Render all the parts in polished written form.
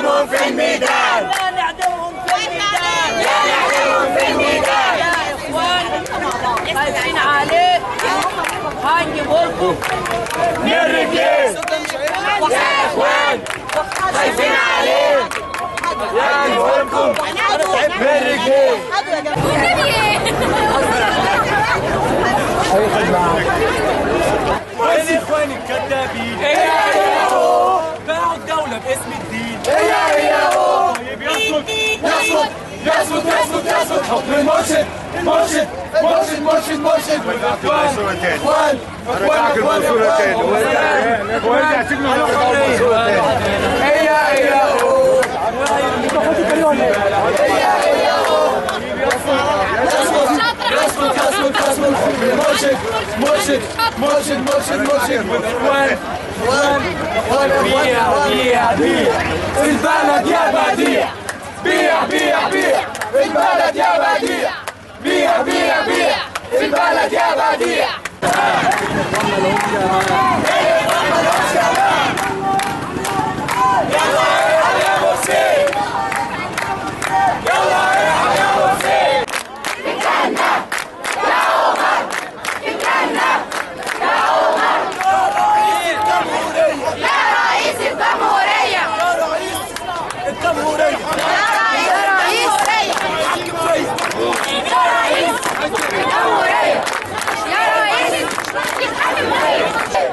نعدمهم في الميدان، لا نعدمهم في الميدان، لا نعدمهم في الميدان. يا اخوان خايفين عليك، هنجيبوا لكم من رجلين. يا اخوان خايفين عليك، هنجيبوا لكم من رجلين. وين اخواني الكذابين؟ باعوا الدولة باسم الدين. طيب يسقط يسقط يسقط يسقط يسقط حكم المرشد المرشد مرشد مرشد مرشد. اخوان اخوان اخوان مرشد مرشد مرشد مرشد مرشد. اخوان اخوان بيع بيع بيع في البلد يا بديع، بيع بيع بيع في البلد يا بديع، بيع بيع بيع في البلد يا بديع. يلا يا مرسي، يلا يا مرسي. الجنة يا عمر، الجنة يا عمر، يا رئيس الجمهورية، يا رئيس الجمهورية، يا رئيس الجمهورية، يا رئيس يا رئيس الجمهورية، يا رئيس.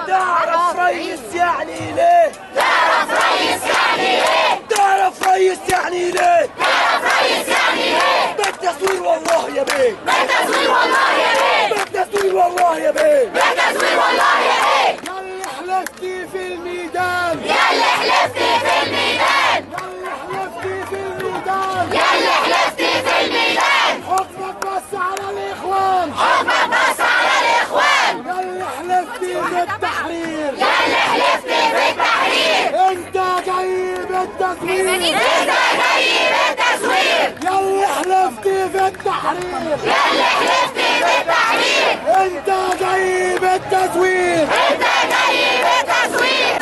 تعرف رئيس يعني ليه؟ تعرف رئيس يعني ايه؟ تعرف رئيس يعني ليه؟ تعرف رئيس يعني ايه؟ بالتصوير والله يا بيه، بالتصوير والله يا بيه، بالتصوير والله يا بيه، بالتصوير والله يا بيه. يا اللي حلفتي في الميدان، يا اللي حلفتي في الميدان، يا اللي حلفتي في الميدان، يا اللي حلفتي في الميدان. حكمك بس على الاخوان، حكمك بس على الاخوان. يا اللي حلفتي بالتحرير، يا اللي حلفتي بالتحرير. انت جاي بالتزوير، انت جاي بالتزوير. يا اللي حلفتي بالتحرير، يا اللي حلفتي بالتحرير. انت جاي بالتزوير، انت جاي بالتزوير.